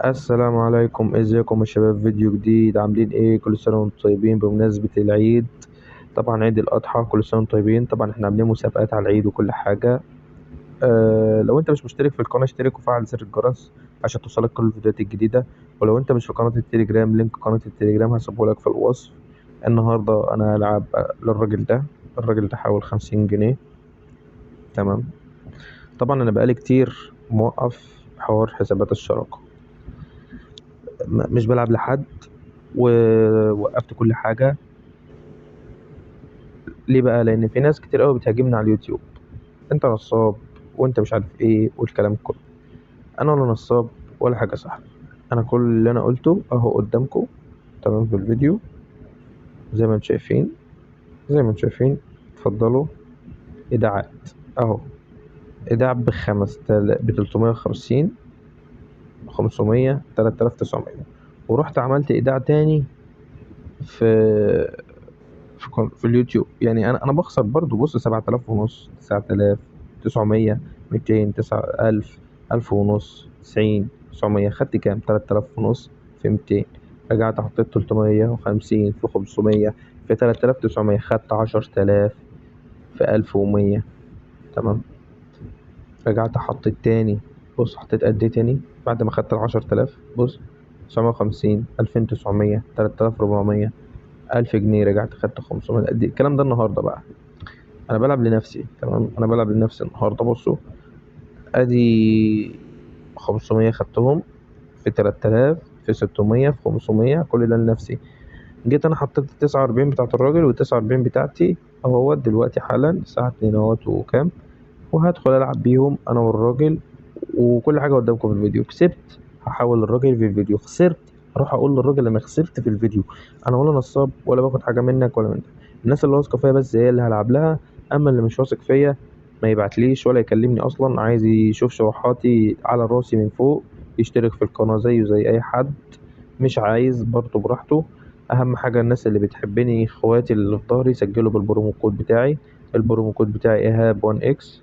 السلام عليكم، ازيكم يا شباب؟ فيديو جديد. عاملين ايه؟ كل سنة وانتم طيبين. بمناسبة العيد، طبعا عيد الاضحى، كل سنة وانتم طيبين. طبعا احنا عاملين مسابقات على العيد وكل حاجة. لو انت مش مشترك في القناة اشترك وفعل زر الجرس عشان توصلك كل الفيديوهات الجديدة. ولو انت مش في قناة التليجرام، link قناة التليجرام هسيبه لك في الوصف. النهاردة انا هلعب للراجل ده. الراجل ده حاول 50 جنيه، تمام. طبعا انا بقالي كتير موقف حوار حسابات الشراكة، مش بلعب لحد، ووقفت كل حاجة. ليه بقى؟ لأن في ناس كتير قوي بتهاجمني على اليوتيوب، انت نصاب وانت مش عارف ايه والكلام كله. انا ولا نصاب ولا حاجة، صح؟ انا كل اللي انا قلته اهو قدامكم، تمام، في الفيديو زي ما انتم شايفين، زي ما انتم شايفين. اتفضلوا. ايداعات اهو، ايداع بخمس تل-، بتلتمية وخمسين، خمسمية، تلات آلاف تسعمية. ورحت عملت ايداع تاني في اليوتيوب. انا بخسر برضو. بص، سبعة آلاف ونص، تسعة آلاف، تسعمية، ميتين، تسعة ألف، ألف ونص، تسعين، تسعمية. خدت كام؟ تلات آلاف ونص في ميتين. رجعت حطيت تلتمية وخمسين في خمسمية في تلات آلاف تسعمية، خدت عشر آلاف في ألف ومية، تمام. رجعت حطيت تاني، بص حطيت قد ايه تاني بعد ما خدت العشر آلاف؟ بص، تسعمية وخمسين، ألفين تسعمية، تلات آلاف ربعمية، ألف جنيه. رجعت خدت خمسمية. قد ايه الكلام ده النهارده بقى؟ أنا بلعب لنفسي، تمام، أنا بلعب لنفسي النهارده. بصوا، أدي 500 خدتهم في 3000 في 600 في 500، كل ده لنفسي. جيت أنا حطيت التسعة وأربعين بتاعت الراجل والتسعة وأربعين بتاعتي أهوت دلوقتي حالا الساعة 2 أهوت وكام، وهدخل ألعب بيهم أنا والراجل وكل حاجة قدامكم في الفيديو. كسبت هحول للراجل في الفيديو، خسرت هروح أقول للراجل أنا خسرت في الفيديو. أنا ولا نصاب ولا باخد حاجة منك ولا منك. الناس اللي واثقة فيا بس هي اللي هلعب لها، أما اللي مش واثق فيا ما يبعتليش ولا يكلمني أصلا. عايز يشوف شروحاتي على راسي من فوق يشترك في القناة زيه زي أي حد، مش عايز برضه براحته. أهم حاجة الناس اللي بتحبني، إخواتي اللي في ظهري، سجلوا بال promo code بتاعي. ال promo code بتاعي إيهاب 1 إكس،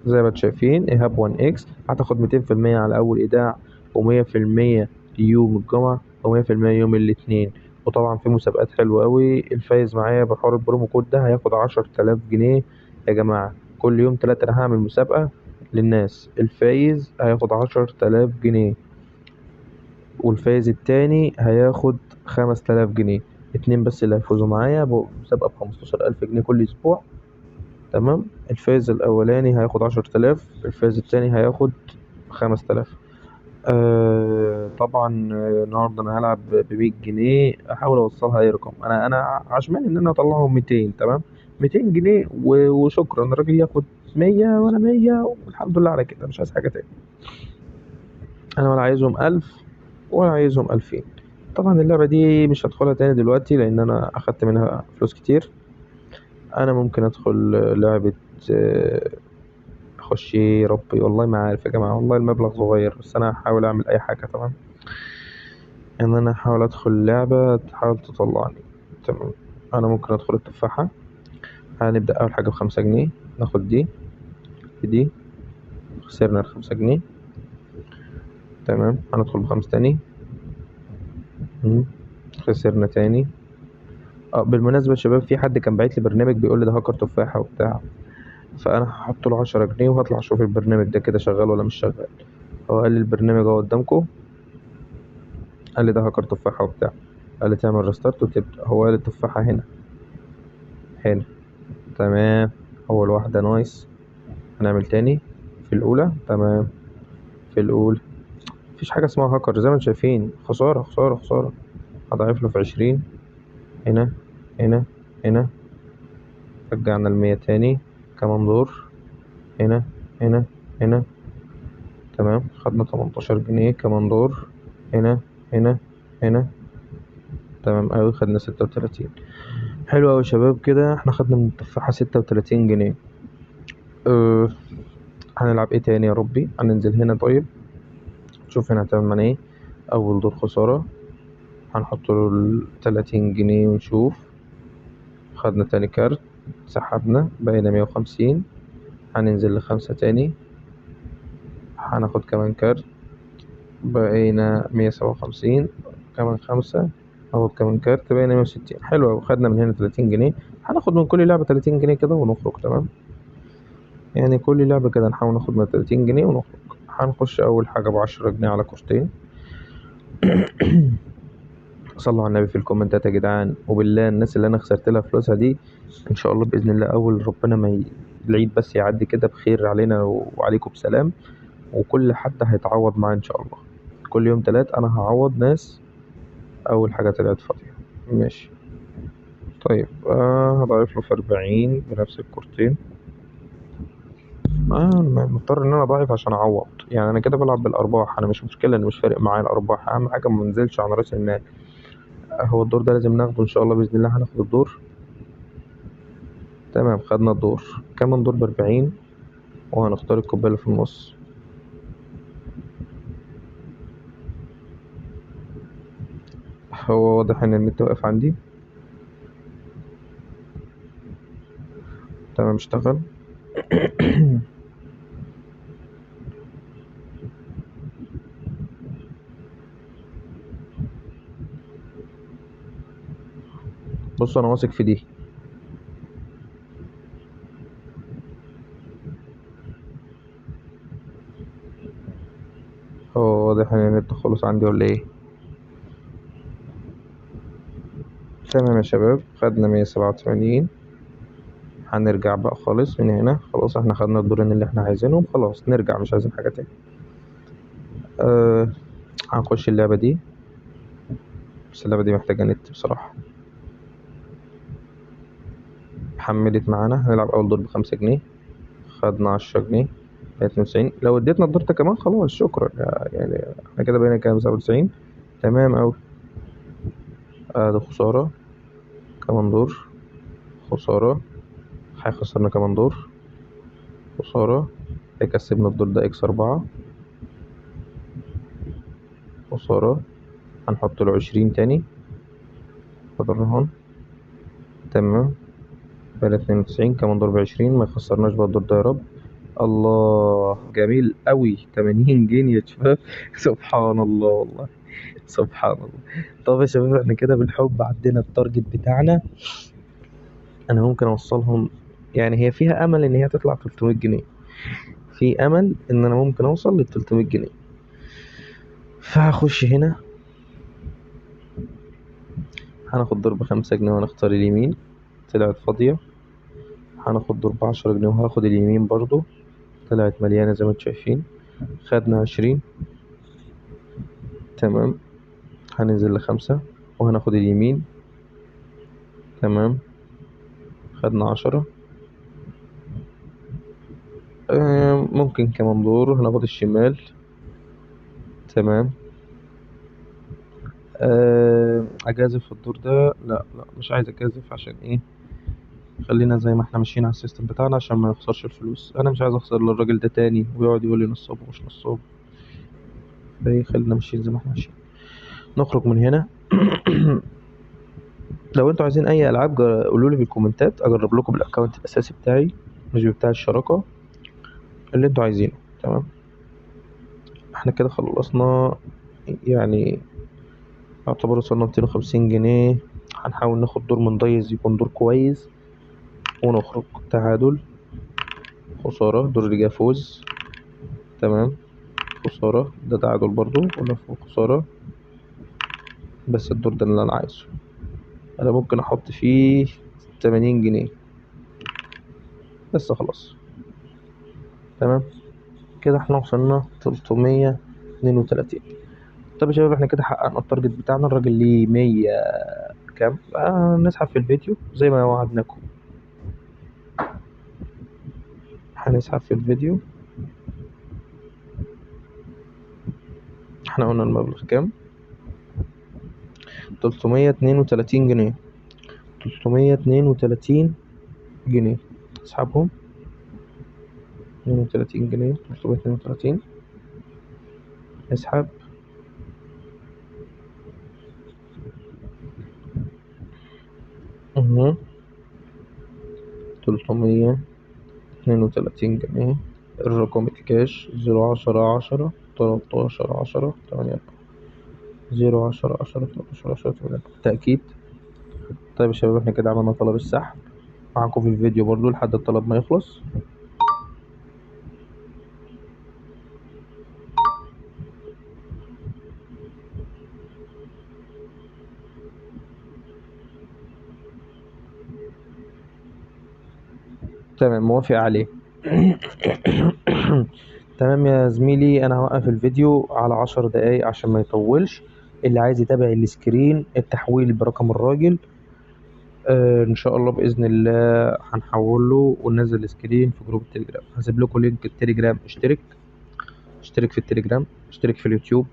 زي ما انتم شايفين إيهاب 1 إكس. هتاخد ميتين في المية على أول إيداع، ومية في المية يوم الجمعة، ومية في المية يوم الاثنين. وطبعا في مسابقات حلوة قوي. الفايز معايا بحوار ال promo code ده هياخد 10000 جنيه يا جماعة. كل يوم 3 أنا هعمل مسابقة للناس، الفايز هياخد 10000 جنيه، والفايز التاني هياخد 5000 جنيه. 2 بس اللي هيفوزوا معايا بمسابقة بخمستاشر ألف جنيه كل أسبوع، تمام. الفايز الأولاني هياخد 10000، الفايز التاني هياخد 5000. طبعا، النهارده انا هلعب بمية جنيه، احاول اوصلها اي رقم. انا عشمان ان انا اطلعهم 200، تمام، 200 جنيه وشكرا. الراجل ياخد 100 وانا 100، والحمد لله على كده، مش عايز حاجة تاني. انا ولا عايزهم 1000 ولا عايزهم 2000. طبعا اللعبة دي مش هدخلها تاني دلوقتي لان انا اخدت منها فلوس كتير. انا ممكن ادخل لعبه، اخش يا ربي والله ما عارف يا جماعة، والله المبلغ صغير، بس انا هحاول اعمل اي حاجة، تمام. ان انا هحاول ادخل لعبه تحاول تطلعني، تمام. انا ممكن ادخل التفاحة. هنبدا اول حاجة ب5 جنيه، ناخد دي في دي، خسرنا ال5 جنيه، تمام. هندخل ب5 تاني، خسرنا تاني. بالمناسبة يا شباب، في حد كان باعت لي برنامج بيقول لي ده هاكر تفاحة وبتاع، فأنا هحط له 10 جنيه وهطلع أشوف البرنامج ده كده شغال ولا مش شغال. هو قال لي البرنامج أهو قدامكم، قال لي ده هاكر تفاحة وبتاع، قال لي تعمل ريستارت وتبدأ. هو قال التفاحة هنا هنا، تمام. أول واحدة نايس. هنعمل تاني في الأولى، تمام. في الأولى مفيش حاجة اسمها هاكر زي ما انتم شايفين، خسارة خسارة خسارة. هضاعف له في 20، هنا هنا هنا، رجعنا المية تاني، كمان دور، هنا هنا هنا، تمام. خدنا 18 جنيه، كمان دور، هنا هنا هنا، تمام أوي، خدنا 36. حلو أوي يا شباب، كده احنا خدنا من التفاحة 36 جنيه. هنلعب ايه تاني يا ربي؟ هننزل هنا، طيب شوف هنا هتعمل معانا ايه. أول دور خسارة، هنحط له ال 30 جنيه ونشوف. خدنا تاني كارت، سحبنا، بقينا 150. هننزل ل5 تاني، هناخد كمان كارت، بقينا 157، كمان 5، ناخد كمان كارت، بقينا 160. حلو أوي، خدنا من هنا 30 جنيه. هناخد من كل لعبة 30 جنيه كده ونخرج. تمام، يعني كل لعبة كده نحاول ناخد من 30 جنيه ونخرج. هنخش أول حاجة ب10 جنيه على كورتين. صلوا على النبي في الكومنتات يا جدعان، وبالله الناس اللي أنا خسرت لها فلوسها دي إن شاء الله بإذن الله أول ربنا ما العيد بس يعدي كده بخير علينا وعليكم بسلام، وكل حد هيتعوض معاه إن شاء الله. كل يوم 3 أنا هعوض ناس. أول حاجة طلعت فاضية، ماشي. طيب، هضاعف له في 40 بنفس الكورتين. أنا مضطر إن أنا أضاعف عشان أعوض، يعني أنا كده بلعب بالأرباح، أنا مش مشكلة إن مش فارق معايا الأرباح، أهم حاجة ما انزلش عن رأس المال. هو الدور ده لازم ناخده إن شاء الله بإذن الله، هناخد الدور. تمام، خدنا الدور، كمان دور ب40، وهنختار الكوباية اللي في النص. هو واضح إن النت واقف عندي. تمام، اشتغل. بصوا أنا واثق في دي. هو واضح إن النت خلص عندي ولا إيه؟ تمام يا شباب، خدنا 187. هنرجع بقى خالص من هنا، خلاص احنا خدنا الدورين اللي احنا عايزينهم، خلاص نرجع، مش عايزين حاجة تاني. هنخش اللعبة دي، بس اللعبة دي محتاجة نت بصراحة. حملت معانا. هنلعب أول دور ب5 جنيه، خدنا 10 جنيه، بقت 92. لو اديتنا الدور ده كمان خلاص شكرا، يعني احنا كده بقينا كام؟ 97. تمام أوي. ده خسارة، كمان دور خسارة، هيخسرنا كمان دور خسارة، هيكسبنا الدور ده اكس 4 خسارة. هنحط له 20 تاني بدل رهان. تمام، بقى 92، كمان دور ب20، ما يخسرناش بقى الدور ده يا رب. الله، جميل قوي، 80 جنيه يا شباب. سبحان الله والله، سبحان الله. طب يا شباب احنا كده بالحب عدينا التارجت بتاعنا. انا ممكن اوصلهم، يعني هي فيها امل ان هي تطلع 300 جنيه، في امل ان انا ممكن اوصل لل 300 جنيه. فهخش هنا، هناخد دور ب5 جنيه ونختار اليمين، طلعت فاضية. هناخد دور ب10 جنيه وهاخد اليمين برضو، طلعت مليانة زي ما انتم شايفين. خدنا 20، تمام. هننزل ل5 وهناخد اليمين، تمام. خدنا 10، ممكن كمان دور هناخد الشمال، تمام. اجازف في الدور ده؟ لا لا مش عايز اجازف، عشان ايه؟ خلينا زي ما احنا ماشيين على السيستم بتاعنا عشان ما نخسرش الفلوس. انا مش عايز اخسر للراجل ده تاني ويقعد يقول لي نصاب ومش نصاب، فايه خلينا ماشيين زي ما احنا ماشيين. نخرج من هنا. لو انتوا عايزين اي العاب قولوا لي في الكومنتات، اجرب لكم بالاكونت الاساسي بتاعي مش بتاع الشراكه، اللي انتوا عايزينه. تمام، احنا كده خلصنا، يعني يعتبر وصلنا 250 جنيه. هنحاول ناخد دور من دايز يكون دور كويس ونخرج. تعادل، خسارة، دور اللي جاي فوز، تمام، خسارة، ده تعادل برضو، قلنا خسارة، بس الدور ده اللي أنا عايزه. أنا ممكن أحط فيه 80 جنيه بس، خلاص. تمام كده احنا وصلنا 332. طب يا شباب احنا كده حققنا التارجت بتاعنا. الراجل ليه 100 كام؟ نسحب في الفيديو زي ما وعدناكم، هنسحب في الفيديو. احنا قلنا المبلغ كام؟ 332 جنيه. 332 جنيه، اسحبهم. 32 جنيه، 332، اسحب. 332 جنيه. الرقم كاش 0 10 10 13 10 8 4، 0 10 10 13 10 8 4. تأكيد. طيب يا شباب احنا كده عملنا طلب السحب، معاكم في الفيديو برضو لحد الطلب ما يخلص. تمام، موافق عليه. تمام يا زميلي، انا هوقف الفيديو على 10 دقايق عشان ما يطولش. اللي عايز يتابع ال screen التحويل برقم الراجل، ان شاء الله باذن الله هنحول له وننزل ال screen في group التليجرام. هسيب لكم link التليجرام، اشترك في التليجرام، اشترك في اليوتيوب،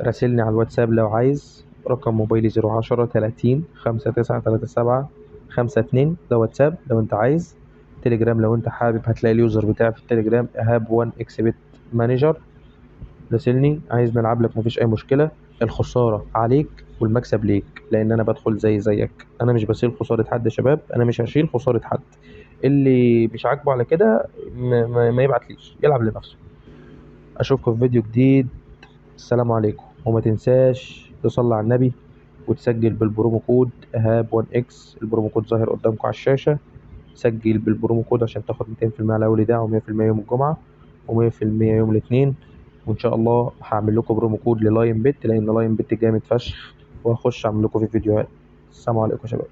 راسلني على الواتساب لو عايز. رقم موبايلي 0 10 30 5 9 3 7 5 2، ده واتساب لو انت عايز. تليجرام لو انت حابب هتلاقي ال user بتاعي في التليجرام ايهاب 1 اكس بت manager. راسلني، عايز نلعب لك مفيش اي مشكلة. الخسارة عليك والمكسب ليك، لان انا بدخل زي زيك، انا مش بشيل خسارة حد يا شباب، انا مش هشيل خسارة حد. اللي مش عاجبه على كده ما يبعتليش، يلعب لنفسه. اشوفكم في فيديو جديد، السلام عليكم. وما تنساش تصلي على النبي وتسجل بال promo code ايهاب 1 اكس، ال promo code ظاهر قدامكم على الشاشة. سجل بال promo code عشان تاخد ميتين في المية على اول ايداع، ومية في المية يوم الجمعة، ومية في المية يوم الاثنين. وان شاء الله هعمل لكم promo code للاين بت، لان لاين بت جامد فشخ، وهخش اعمل لكم في فيديوهات. السلام عليكم يا شباب.